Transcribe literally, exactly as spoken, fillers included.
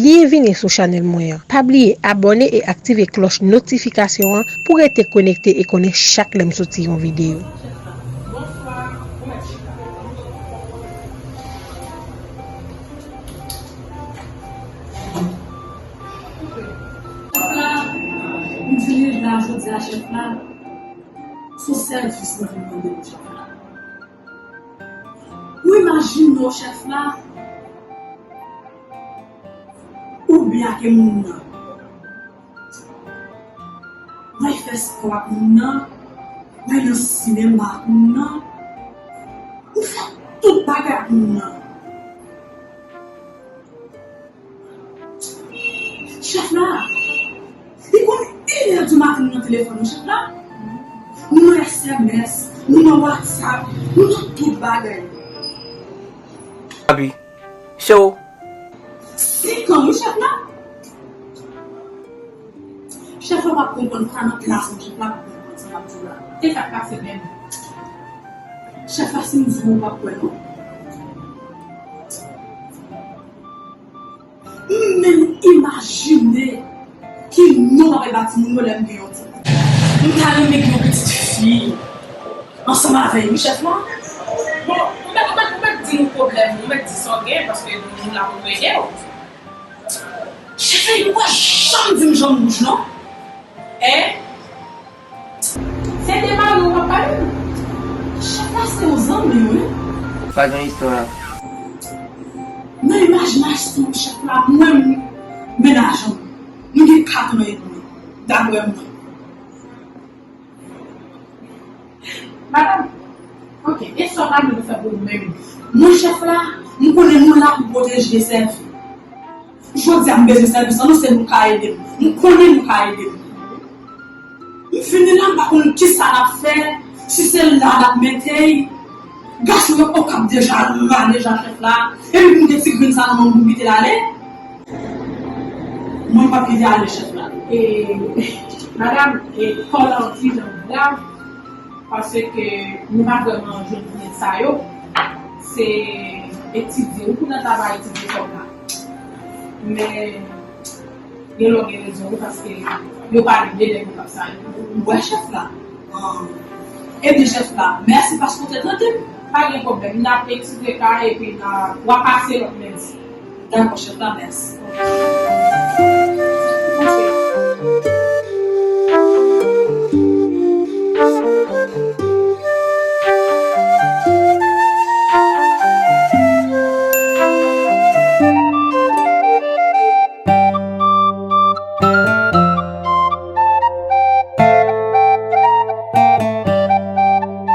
Byenvini sou chanèl mwen an. Pa bliye abòne e aktive klòch notifikasyon an pou w rete konekte e konnen chak lè m soti yon videyo. Chèf la, m vini la jodi a, chèf la. Se yon sèvis mwen vin mande w, chèf la. Ou imajine w, chèf la, ou byen ak moun nan. W al fè spò ak moun nan, w al nan sinema ak moun nan, ou fè tout bagay ak moun nan. Chèf la, li konn inè di maten nan telefòn nou, chèf la. Nou nan S M S, nou nan WhatsApp, nou nan tout bagay. Abi, se ou? Senk an, wi, chèf la. Chèf la p ap konprann, pa nan plas mwen, chèf la p ap konprann sa m ap di w la. Te fèk pase menm. Chèf la, si m di w, ou p ap kwè, non. M menm imajine ki non m ap ba timoun yo lè m gen yon timoun. M ta renmen gen yon pitit fi ansanm avè l, wi, chèf la. Bon, ou mèt, ou mèt, ou mèt di nou pwoblèm ou, ou mèt di sa w gen, paske nou la pou nou ede w. Chèf la, ou pa janm di m jan m wouj, non. Hein? Se de mari w w ap pale m? Chèf la se yon zanmi w, wi. Pa gen istwa. Nan imajinasyon chèf la, mwen menm, mennaj an m, nou gen kat an epi, daprè mwen. Madanm, oke, e sa w ta vle nou fè pou ou menm? Mwen chèf la, m konnen nou la pou pwoteje e sèvi. Jodi a m bezwen sèvis lan, non, se nou ka ede m. M konnen nou ka ede m. M vini la, m pa konn kisa n ap fè, si se la n ap mete l. Gason yo okap deja rale jan chèf la, epi pou m gen ti grenn sa nan men m pou m kite l ale. Mwen p ap kite ale chèf la. E, madanm, e, kò la yon ti jan grav, paske nou pa vrèman jwenn kounyè sa yo. Se etidye, ou konn nan travay etidye kò la. Men, gen lè w gen rezon, wi, paske yo pa vle nèg yo k ap sa yo. Ou wè chèf la. Ebyen, chèf la, mèsi paske w te tande m. Pa gen pwoblèm, n ap etidye ka epi n a, w a pase lòt lendi. Dakò, chèf la, mèsi.